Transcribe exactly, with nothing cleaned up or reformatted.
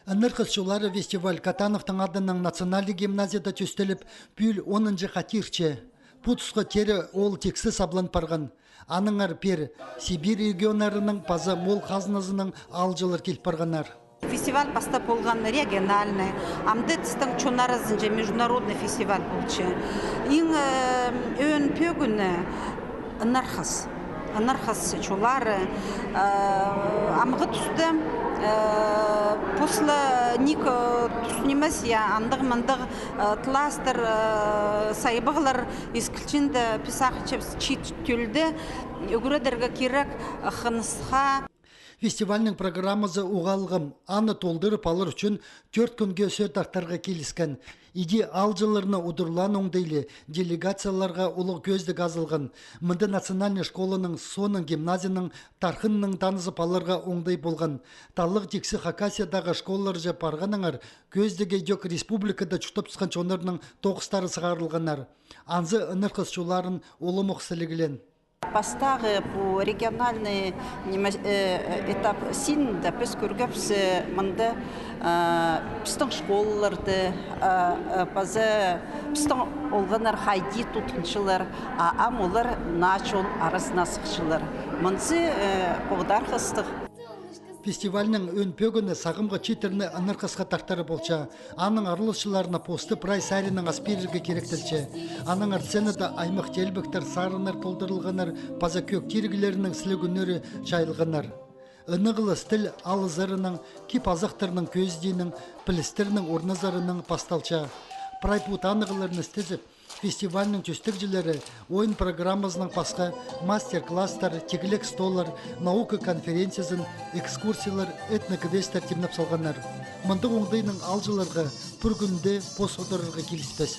Ынархас чоллары фестиваль Катановтың адынаң национальный гимназияда тӧстеліп, пӱӱл онынҷы хати иртче. Пу тусха теере ол тиксі саблан парған. Аннаңар пеер Сибирь регионнарынаң паза мол хазназынаң аалҷылар киліп парғаннар. Фестиваль пастап полған региональный, амды тістің чон аразынҷа международный фестиваль полча. Иң, э, ӧӧн пӧгіні ынархас. Ынархас чоллары, э, амғы туста, э, посла ник, э, тус нимес, я, андағ-мындағ, э, тластар, э, сайбағлар искілченде, піс сағынчабыс, чиит тӧлде ӱгредерге кирек хынысха. Фестивальның программазы уғаа алғым, аны толдырып алар ӱчӱн тӧрт кӱнге сӧӧ тартарға киліскен. Иди аалҷыларны удурлаан оңдайлы делегацияларға улуғ кӧзідіг азылған. Мында национальный школаның соонаң гимназияның тархыннаң танызып аларға оңдай полған. Таллағ тиксі Хакасиядағы школаларҷа парғаннаңар, кӧзідіг идӧк республикада чуртапчатхан чоннарның тоғыстары сығарылғаннар. Анзы ынархас чолларын уламох сіліглеен. Пастағы пу региональный, ниме, э, этап синінде піс кӧргебіс, э, мында, э, пістің школаларды, э, э, паза пістің олғаннар хайди тудынчалар, а ам олар наа чон аразына сыхчалар. Мынзы, э, поғдархастығ. Фестивальның ӧӧн пӧгіні сағамғы чииттерні ынархасха тартары полча. Аның араласчыларына посты прай саринаң ас пирерге киректелче. Аннаңар сценада аймах теелбектер, сарыннар толдырылғаннар паза кӧӧк тиріглерінің сілігӱннері чайылғаннар. Ынағлас тіл алызарынаң, кип-азахтарның кӧзідиинең, пілістернің орназарынаң пасталча. Прай пу танығларны істезіп, фестивальның тӧстегҷілері ойын программазынаң пасха мастер-класстар, тигілек столлар, наука конференциязын, экскурсиялар, этноквесттер тимнеп салғаннар. Мындағ оңдайнаң аалҷыларға пӱӱл кӱнде пос одырарға киліспес.